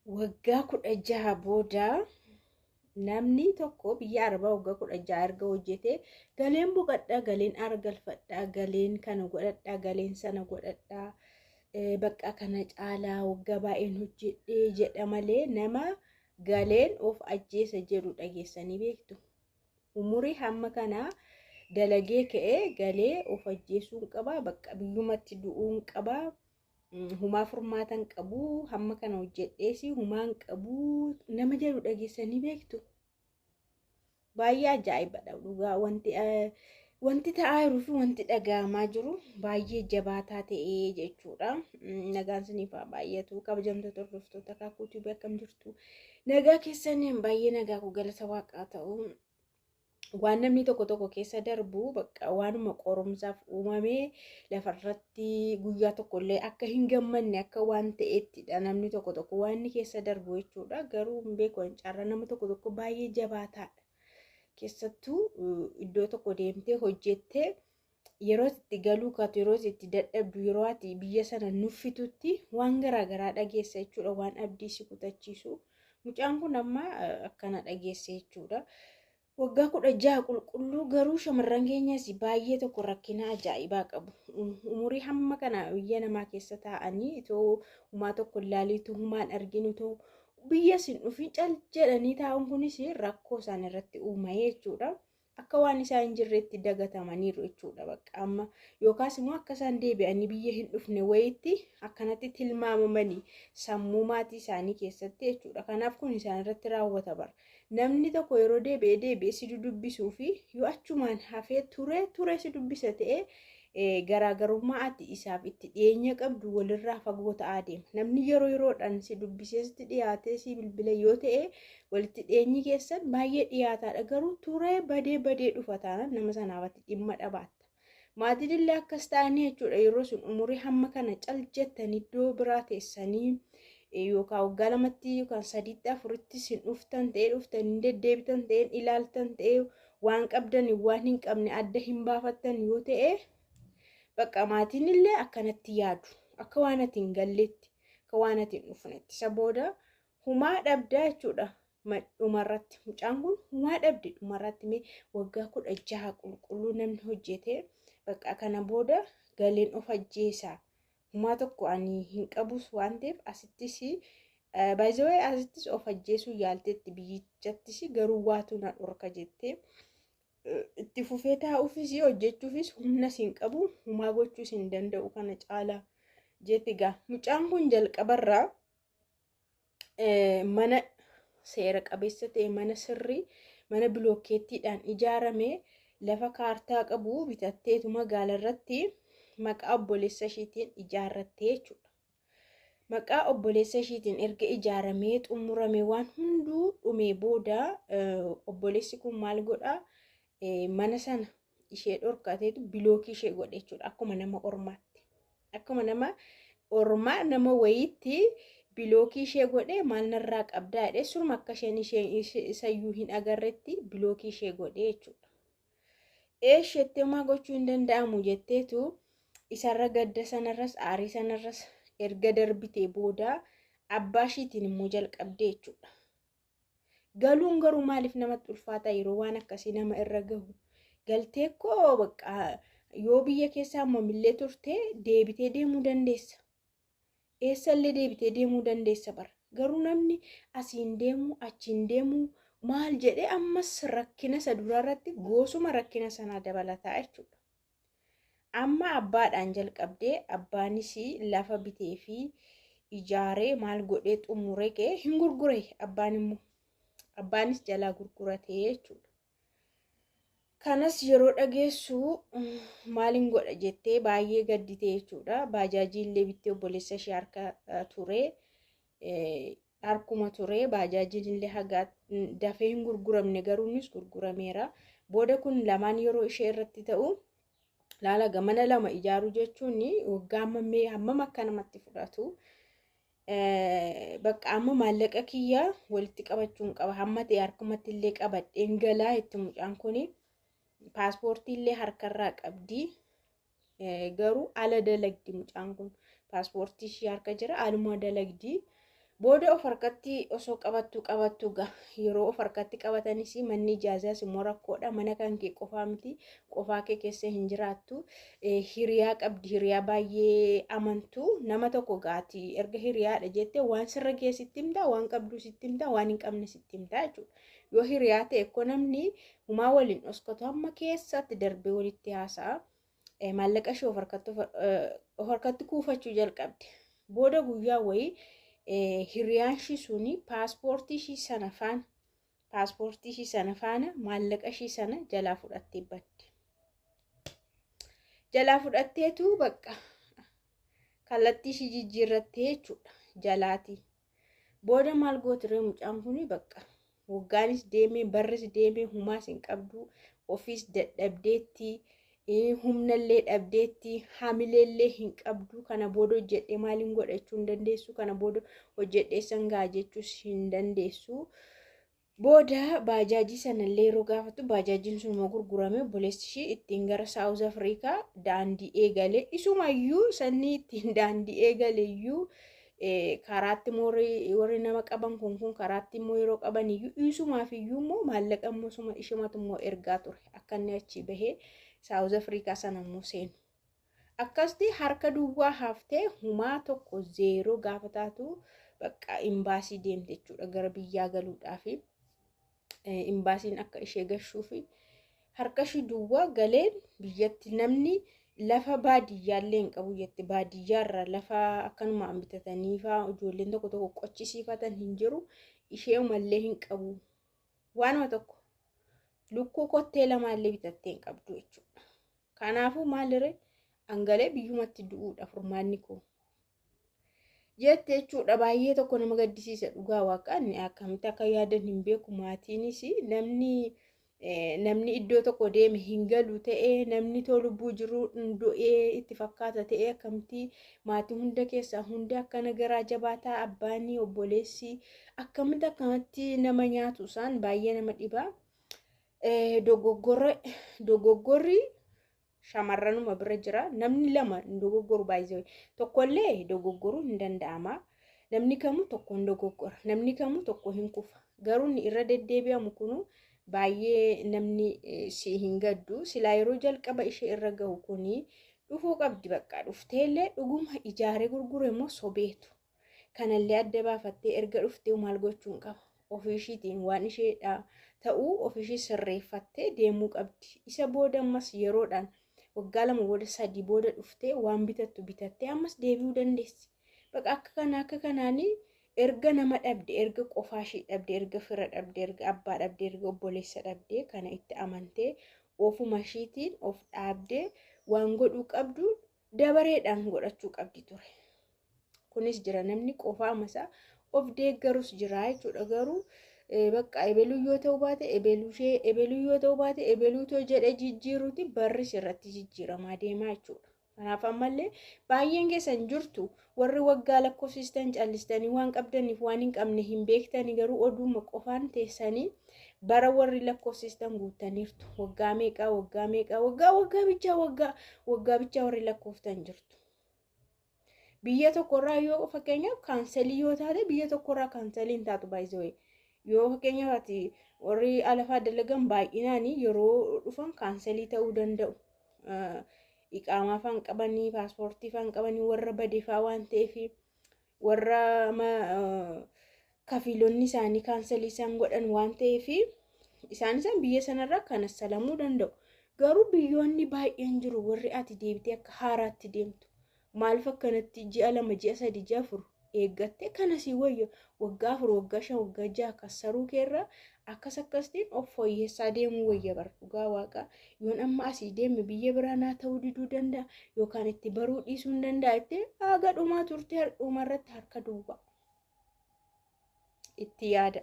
Waggaa 16 booda namni tokko biyya Arabaa waggaa 16 erga hojjetee galeen boqadhaa, galeen aara galfadhaa, galeen kana godhadhaa, galeen sana godhadhaa, bakka kana caalaa waggaa baay'een hojjedhee jedha malee nama galeen of ajjeesa jedhu dhageessanii beektu. Umurii hamma kanaa dalagee ka'ee galee of ajjeesuu qaba, bakka biyyumatti du'uu qaba. Humaa furmaata hin qabu, hamma kana hojjedhees humaa hin qabu nama jedhu dhageessanii beektu. Baay'ee ajaa'ibadha dhugaa, wanti ta'aa jiruu fi wanti dhaga'amaa jiru baay'ee jabaataa ta'ee jechuudha. Nagaan isiniif haa baay'atu, kabajamtoota hordoftoota Kaakuu TV, akkam jirtu? Nagaa keessaniin? Baay'ee nagaa koo, galata waaqaa ta'u. Waan namni tokko tokko keessa darbu bakka waanuma qorumsaaf uumamee lafarratti guyyaa tokkollee akka hin gammanne akka waan ta'eettidha namni tokko tokko waan inni keessa darbu jechuudha. Garuu hin beeku, carraa nama tokko tokko baay'ee jabaataadha. Keessattuu iddoo tokko deemtee hojjettee yeroo itti galuu kaatu, yeroo itti dadhabdu, yeroo ati biyya sana nuffitutti waan garaagaraa dhageessa jechuudha, waan abdii si kutachiisu. Mucaan kun amma akkana dhageesse jechuudha. Waggaa 16 qulqulluu. Garuu shamarran keenyas baay'ee tokko rakkina ajaa'ibaa qabu. Umurii hamma kana biyya namaa keessa taa'anii itoo humaa tokko ilaaliitu humaan arginu, itoo biyya isin dhufin cal jedhanii taa'uun kunis rakkoo isaan irratti uumame jechuudha. Akka waan isaan hin jirreetti dagatamaniiru jechuudha. Bakka amma yookaas immoo akka isaan deebi'anii biyya hin dhufne wayiitti akkanatti tilmaamamanii sammuu maatii isaanii keessatti jechuudha. Kanaaf kun isaan irratti raawwata bara. Namni tokko yeroo deebi'ee deebi'ee si dubbisuu fi yoo achumaan hafee ture ture si dubbisa ta'ee, garaagarummaa ati isaaf itti dhiyeenya qabdu walirraa fagoo ta'aa deema. Namni yeroo yeroodhaan si dubbisee sitti dhiyaatee si bilbila yoo ta'e, walitti dhiyeenyi keessan baay'ee dhiyaataadha. Garuu turee badee badee dhufa taanaan nama sanaaf ati dhimma dhabaatta. Maatiin illee akkas ta'anii jechuudha, yeroo sun umurii hamma kana cal jettanii iddoo biraa teessanii yookaan waggaa lamatti yookaan sadiitti afuritti sin dhuftan ta'ee, dhuftanii deddeebitan ta'ee, ilaaltan ta'ee, waan qabdan waan hin qabne adda hin baafattan yoo ta'e, bakka maatiin illee akkanatti yaadu, akka waan ati hin galletti, akka waan ati hin dhufnetti. Isa booda humaa dhabdaa jechuudha. Dhumarratti mucaan kun humaa dhabde. Dhumarratti mee waggaa 16 qulqulluu namni hojjete bakka kana booda galeen of ajjeesa, humaa tokko ani hin qabus waan ta'eef, asittis baay'ee asittis of ajjeesuu yaalteetti, biyyichattis garuu waatu na dhorka jettee, itti fufee taa'uufis hojjechuufis humnas hin qabu, humaa gochuus hin danda'u kana caalaa jetti. Gaa mucaan kun jalqabarraa mana seera qabeessa ta'e, mana sirrii, mana bilookeettiidhaan ijaarame, lafa kaartaa qabu bitatteetu magaala irratti maqaa obboleessa ishiitiin ijaarrattee jechuudha. Maqaa obboleessa ishiitiin erga ijaaramee xumurame, waan hunduu dhumee booda, obboleessi kun maal godhaa? Mana sana ishee dhorkateetu bilookii ishee godhe jechuudha, akkuma nama ormaatti. Akkuma nama ormaa nama wayiitti bilookii ishee godhe. Maal narraa qabdaa jedhee surma akka isheen isayyuu hin agarretti bilookii ishee godhe jechuudha. Eesheetti homaa gochuu hin danda'amu jetteetu isarra gadda sanarras aarii sanarras erga darbitee booda abbaa ishiitiin immoo jalqabde jechuudha. Galuun garuu maaliif namatti ulfaata yeroo waan akkasii nama irra gahu? Galtee koo bakka yoo biyya keessaa ammamillee turte deebitee deemuu dandeessa. Eessallee deebitee deemuu dandeessa bara. Garuu namni asiin deemu achiin deemu maal jedhee ammas rakkina isa duraarratti gosuma rakkina sanaa dabalataa jechuudha. Amma abbaadhaan jalqabdee, abbaanis lafa bitee fi ijaaree maal godhee xumuree ka'ee hin gurgure, abbaan immoo abbaanis jalaa gurguratee jechuudha. Kanas yeroo dhageessu maalin godha jettee baay'ee gaddite jechuudha. Baajaajii illee bittee obboleessa ishee harka ture. Harkuma ture baajaajiin illee hagaa dafee hin gurguramne, garuu innis gurgurameera. Booda kun lamaan yeroo ishee irratti ta'u laala, mana lama ijaaruu jechuun waggaa hammam hammam akka namatti fudhatu. Bakka amma maallaqa kiyya walitti qabachuun qaba. Hamma ta'e harkumatti illee qabadheen galaa itti. Mucaan kun paaspoortii illee harkarraa qabdi. Garuu ala dalagdi mucaan kun. Paaspoortii ishee harka jira, aluma dalagdi. Booda of harkatti osoo qabattu qabattu yeroo of harkatti qabatanis manni ijaazaas immoo rakkoodha. Mana kan kee qofaa miti, qofaa kee keessa hin jiraattu. Hiriyaa qabdi, hiriyaa baay'ee amantu nama tokko gaati. Erga hiriyaadha jettee waan sirra ga'e sitti himtaa, waan qabdu sitti himtaa, waan hin qabne sitti himtaa jechuudha. Yoo hiriyaa ta'e ikkoo namni humaa waliin dhoskatu hamma keessatti darbee walitti haasa'a. Maallaqa ishee of harkatti kuufachuu jalqabde. Booda guyyaa wayii hiriyaan ishii suni paaspoortii ishii sana faana maallaqa ishii sana jalaa fudhattee badde. Jalaa fudhatteetu bakka kallattii ishii jijjiirrattee jechuudha jalaati. Booda maal gootiree mucaan kuni bakka waggaanis deemee barris deemee humaas hin qabdu, ofiis dadhabdeetti, humnallee dhabdeetti, hamileellee hin qabdu. Kana booda hojjedhee maaliin godhachuu hin dandeessu, kana booda hojjedhee sangaa jechuus hin dandeessu. Booda baajaajii sanallee yeroo gaafatu baajaajiin sun immoo gurgurame, obboleessi ishii ittiin gara Saawuz Afrikaa daandii eegale. Isumayyuu sanni ittiin daandii eegale iyyuu karaatti immoo warri nama qaban kun karaatti immoo yeroo qaban iyyuu isumaaf iyyuu immoo maallaqa immoo suma ishumatu immoo ergaa ture akka inni achii bahee Saawuz Afrikaa sana immoo seenu. Akkasitti harka duwwaa haftee humaa tokko zeeroo gaafa taatu bakka imbaasii deemte jechuudha gara biyyaa galuudhaafi. Imbaasiin akka ishee gashuufi harka ishee duwwaa galeen biyyatti namni lafa baadiyyaallee hin qabu jette. Baadiyyaarra lafa akkanumaan bitatanii faa ijoolleen tokko tokko qochisiifatan hin jiru, ishee umallee hin qabu. Waanuma tokko lukkuu kottee lamaallee bitattee hin qabdu jechuudha. Kanaafuu maaliree angalee biyyumatti du'uudha furmaanni koo jette jechuudha. Baay'ee tokko nama gaddisiisa dhugaa waaqaan, akkamitti akka yaadan hin beeku. Maatiinis namni iddoo tokko deeme hin galu ta'ee, namni too lubbuu jiru du'ee itti fakkaata ta'ee, akkamitti maatii hunda keessaa hundi akkana garaa jabaataa, abbaanii obboleessi akkamitti akkanatti nama nyaatu isaan baay'ee nama dhibaa. Dogoggorri shamarranuma bira jira. Namni lama hin dogoggoru baay'ee, tokkollee dogoggoruu hin danda'ama. Namni kamuu tokko hin dogoggora. Namni kamuu tokko hin kufa. Garuu inni irra deddeebi'amu kunu baay'ee namni si hin gaddu. Silaa yeroo jalqaba ishee irra gahu kuni dhufuu qabdi bakka dhufteellee dhuguma ijaaree gurgure immoo sobeetu. Kanallee adda baafattee erga dhuftee maal gochuun qaba? Ofii ishiitiin waan isheedha ta'uu ofii ishii sirreeffattee deemuu qabdi. Isa booda ammas yeroodhaan waggaa 2 booda, 3 booda dhuftee waan bitattu bitattee ammas deebi'uu dandeessi. Bakka akka kana akka kanaanii erga nama dhabde, erga qofaa ishee dhabde, erga fira dhabde, erga abbaa dhabde, erga obboleessa dhabde, kana itti amantee ofuma ishiitiin of dhaabdee waan godhuu qabdu dabareedhaan godhachuu qabdi ture. Kunis jira, namni qofaa masaa of deeggarus jira jechuudha. Garuu bakka ebeluu yoo ta'u baate, ebeluu ishee ebeluu yoo ta'u baate, ebeluu too jedhee jijjiiruuti barris irratti jijjiiramaa deemaa jechuudha. Kanaaf ammallee baay'een keessan jirtu warri waggaa lakkoofsistan callistanii waan qabdaniif waan hin qabne hin beektanii, garuu oduuma qofaan teessanii bara warri lakkoofsistan guuttaniirtu. Waggaa meeqaa, waggaa meeqaa, waggaa waggaa bichaa, waggaa waggaa bichaa warri lakkooftan jirtu. Biyya tokkorraa yoo fakkeenyaaf cancel yoo taate, biyya tokkorraa cancel hin taatu baay'isee. Yoo fakkeenyaaf ati warri alafaa dalagan baay'inaan yeroo dhufan cancel ta'uu danda'u. Iqaamaa faan qabanii, paaspoortii faan qabanii, warra badefaa waan ta'eef, warra kafiilonni isaanii cancel isaan godhan waan ta'eef, isaan biyya sanarraa kan assalamuu danda'u. Garuu biyyoonni baay'een jiru warri ati deebitee akka haaraatti deemtu. Maaliif akkanatti ji'a 2, ji'a 3, ji'a 4 eeggattee kana sii wayya? Waggaa 4, waggaa 5, waggaa 6 kassaruu keerra akkas akkasitiin of fooyyessaa deemuu wayya bara dhugaa waaqa. Yoon amma asii deeme biyya biraa naa ta'uu diduu danda'a yookaan itti baruu dhiisuu hin danda'a jettee haga dhumaa turtee dhumarratti harka duwwaa itti yaada.